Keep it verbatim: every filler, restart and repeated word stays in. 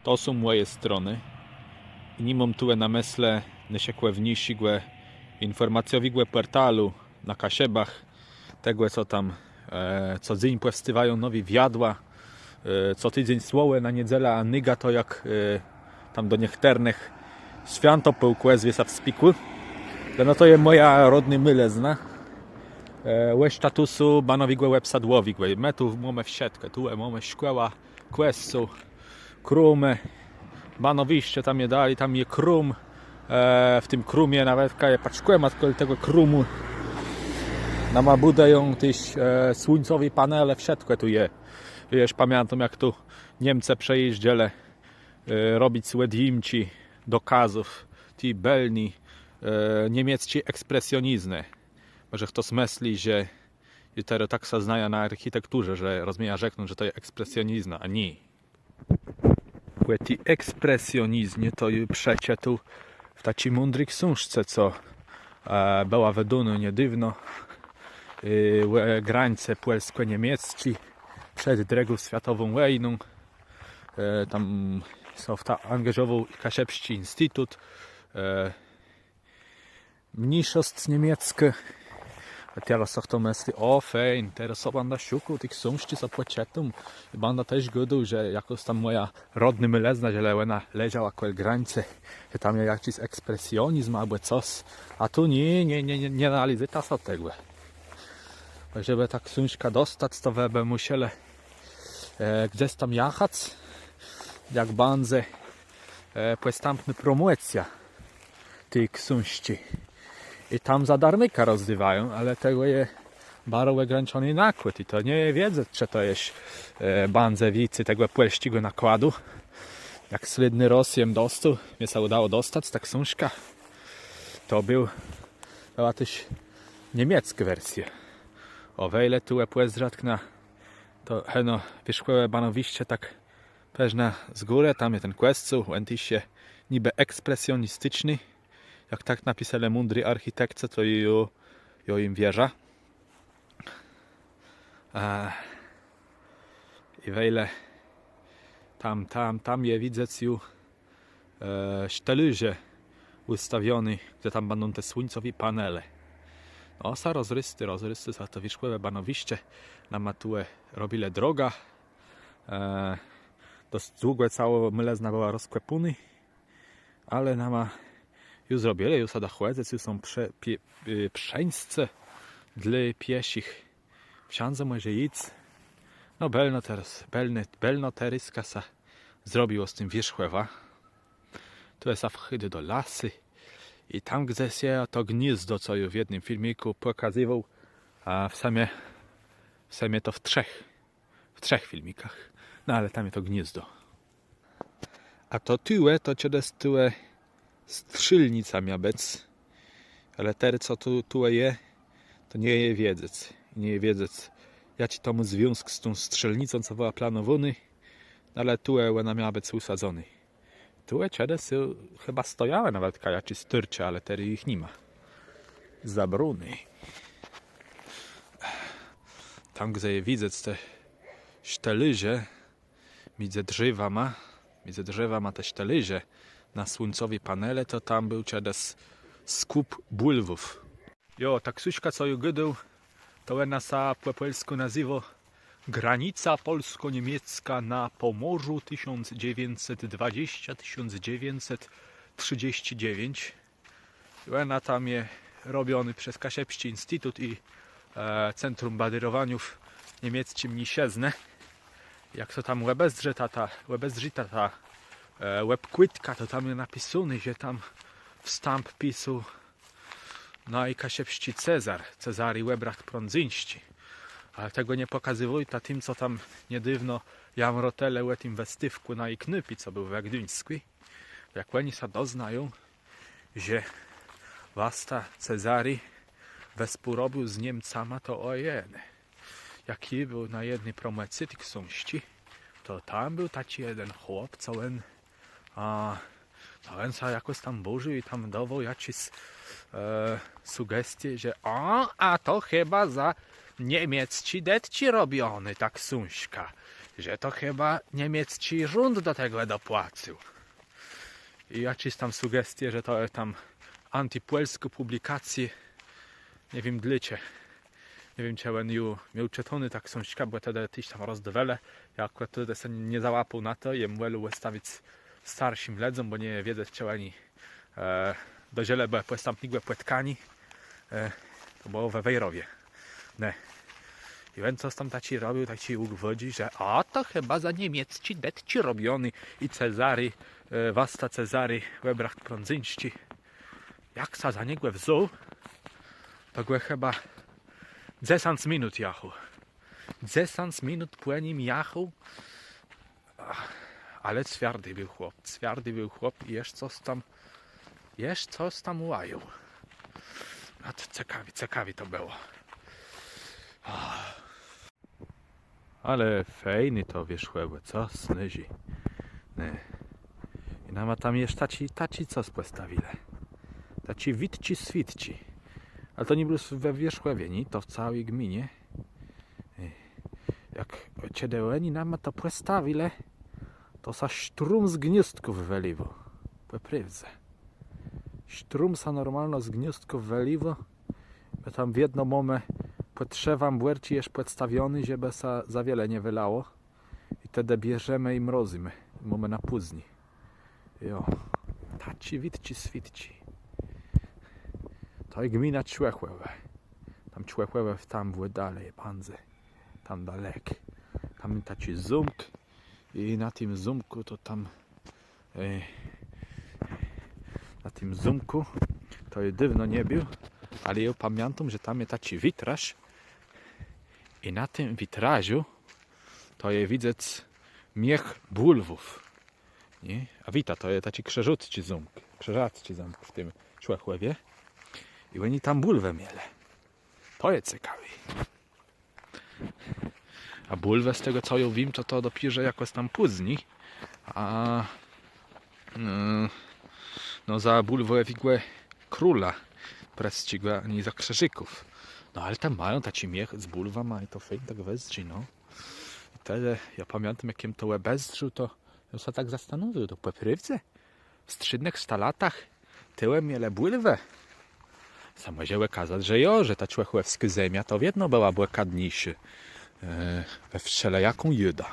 To są mòje stronë. I ni móm tu na mëslë nôszëkòwniészégò infòrmacjowégò pòrtalu na Kaszëbach, tegò, co tam e, co dzéń pòwstôwają nowé wiadła, e, co tidzéń słowò na niedzelã, a nigdë to jak e, tam do niechtërnëch swiãto pôłkò zwie sã w spikù. Le no to je mòja rodnô môlëzna. E, ò statusu banowégò òbsadłowégò. Më tu mómë wszëtkò, tu mómë szkòłã, kòscół, krómë, banowiszcze, tam je dali, tam je króm. E, w tim krómie nawetka je paczkòmat, kòl tegò krómù nama bùdëją téż e, słuńcowé panele, wszëtkò tu je. Wiész, pamiãtóm, jak tu Niemcë przëjéżdżelë e, robic òdjimczi dokôzów ti bëlny e, niemiecczi ekspresjoniznë. Mòże chtos mësli, że jô terô tak sã znajã na architekturze, że rozmiejã rzeknąc, że to je ekspresjonizna, a nié. Ò ti ekspresjoniznie to jô przeczëtôł w taczi mądri ksążce, co e, bëła wëdónô niedôwno, e, ò grańcë pòlskò-niemiecczi przed drëgą swiatową wòjną. E, tam sã w to angażowôł Kaszëbsczi Institut. E, mniészosc niemieckô. A terô so chto mësli, ò fejn, terô so bãdã szukôł ti ksążczi, so pòczëtóm. I bãdã téż gôdôł, że jakôs tam mòja rodnô môlëzna, że le òna leżała kòl grańcë, że tam je jaczis ekspresjonizm abò cos. A tu nié, nié, nié, nié, nie analizëta so tegò. Tak żebë tã ksążkã dostac, to wë bë mùszelë e, gdzes tam jachac, jak bãdze e, pòstãpnô promòcjô ti ksążczi. I tam za darmôka rozdôwają, ale tegò je baro ògrańczony nakłôd i to nie wiedzã, czë to jesz e, bãdze wicy tegò pòlsczégò nakładu. Jak slédny rôz jem dostôł, mie sã ùdało dostac tã ksążkã, to béł, bëła téż niemieckô wersjô. Ò wejle tu e pòzdrzatk na to, heno, wierzchòwé banowiszcze tak përznã z górë, tam je ten kòscół, òn téż je nibë ekspresjonisticzny. Jak tak napiselë mądri architekcë, to jô, jô jim wierzã. E, i wejle tam, tam, tam je widzec ju e, sztelôrze ùstawioné, dze tam bãdą te słuńcowé panele. No, sã rozrôstô, rozrôstô sã to wierzchòwé banowiszcze. Nama tu e, robilë drogã. E, dosc długò całô môlëzna bëła rozkòpónô, ale nama ju zrobilë, ju sã dô chòdzëc, ju są prze-, pie-, e, przeńscë dlô piesëch. Wszãdze mòże jic. No, bëlno terôz, bëlno, bëlno terôzka sã zrobiło z tim wierzchòwã. Tu je wchód do lasu. I tam, gdzes je to gniôzdo, co jô w jednym filmikù pòkazywôł, a w sëmie, w sëmie to w trzech, w trzech filmikach. No ale tam je to gniôzdo. A to tuwò, to czedës tuwò strzelnica mia bëc. Ale terô, co tu, tuwò je, to nie je wiedzec. Nie je wiedzec, jaczi to mô związk z tą strzelnicą, co bëła planowónô. No ale tuwò òna mia bëc ùsadzonô. Tuwò czedës chëba stojałë nawetka jaczés tôrcze, ale terô jich ni ma. Zabróné. Tam, gdze je widzec te sztelôrze, midzë drzewama, midzë drzewama te sztelôrze na słuńcowé panele, to tam béł czedës skùp bùlwów. Jo, ta ksążka, co jô gôdôł, to òna sã pò pòlskù nazéwô Granica polsko-niemiecka na Pomorzu tysiąc dziewięćset dwadzieścia tysiąc dziewięćset trzydzieści dziewięć. I òna tam je robionô przez Kaszëbsczi Institut i e, Centrum Badérowaniów Niemiecczé Mniészëznë. Jak to tam òbezdrzita ta, òbezdrzita ta e, òbkłôdka, to tam je napisóné, że tam wstãp pisôł naj kaszëbsczi Cezar, Cezari Òbracht-Prądzyńsczi. Ale tegò nie pòkazywôjta tim, co tam niedôwno jamrotelë ò tim wëstôwkù Naji knôpi, co béł we Gduńskù. Jak òni sã doznają, że wasta Cezari wespółrobił z Niemcama, to ò jenë. Jak jô béł na jedny promòcji ti ksążczi, to tam béł taczi jeden chłop, co òn, a, co òn sã jakòs tam bùrził i tam dôwôł jaczés e, sugestie, że ò, a to chëba za niemiecczé dëtczi robionô ta ksążka. że to chëba niemiecczi rząd do tegò dopłacył. I jaczés tam sugestie, że to tam antipòlskô pùblikacjô, nie wiém dlôcze. Nie wiém, czë òn ju miôł czëtóné tã ksążkã, bò tedë téż tam rozdôwelë. Jô akùrat tedë sã nie załapôł na to, jem wòlôł òstawic starszim lëdzóm, bò nie wiedzã, czë òni dożëlë bë pòstãpnégò pòtkaniô. To bëło we Wejrowie. Ne. I òn cos tam taczi robił, taczi ùwôdżi, że a to chëba za niemiecczi dëtczi robioné. I Cezari, wasta Cezari Òbracht-Prądzyńsczi, jak sã za niegò wzął, to gò chëba dzesãc minut jachôł. Dzesãc minut pò nim jachôł. Ale cwiardi béł chłop, cwiardi béł chłop i jesz cos tam, jesz cos tam łajôł. A to cekawie, cekawie to bëło. Ale fejn to Wierzchòwò, co? Snôżi. Ne. I nama tam jesz taczi, taczi cos pòstawilë. Taczi witczi, switczi. Ale to nié blós we Wierzchòwie, nié? To w całi gminie. Jak czedë òni nama to pòstawilë, to sã sztróm z gniôzdków wëléwô. Pò prôwdze. Sztróm sã normalno z gniôzdków wëléwô. Më tam wiedno mómë pòd trzewã bòrczi jesz pòdstawioné, żebë sã za wiele nie wëlało. I tedë bierzemë i mrozymë. I mómë na pózni. Jo. Taczi witczi, switczi. To je gmina Człëchòwò. Tam Człëchòwò, tam w dali je bãdze. Tam dalek. Tam je taczi zómk. I na tim zómkù to tam, na tim zómkù to jô dôwno nie béł, ale jô pamiãtóm, że tam je taczi witraż. I na tim witrażu to je widzec miech bùlwów. Nié? A wita, to je taczi krzëżacczi zómk. Krzëżacczi zómk w tim Człëchòwie. I òni tam bùlwë mielë. To je cekawé. A bùlwë, z tegò co jô wiém, to, to dopiérze jakòs tam pózni. A no za bùlwòwégò króla prësczégò, a nié za krzëżôków. No ale tam mają taczi miech z bùlwama i to fejn tak wëzdrzi, no. I tedë jô pamiãtóm, jak jem to òbezdrzôł, to jem sã tak zastanowił, to pò prôwdze w strzédnëch stalatach tëli mielë bùlwë? Sã mòże òkazac, że jo, że ta człëchòwskô zemia to wiedno bëła bòkadniészô we wszelejaką jôdã.